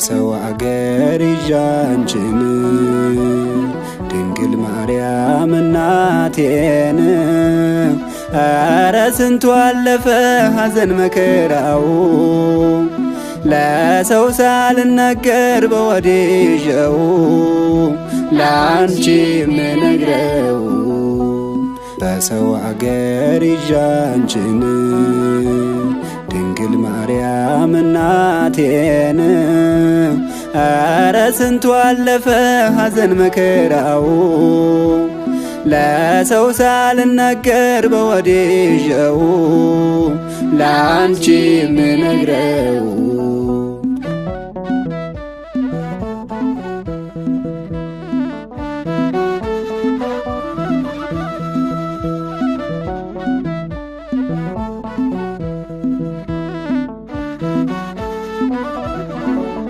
በሰው አገር ይዣንችን ድንግል ማርያም እናቴን። ኧረ ስንቱ አለፈ ሐዘን መከራው፣ ለሰው ሳልናገር በወዲጀው ላንቺ ምነግረው። በሰው አገር ይዣንችን ድንግል ማርያም እናቴን። ኧረ ስንቱ አለፈ ሐዘን መከራው፣ ለሰው ሳልናገር በወዲጀው ላንቺ ምነግረው።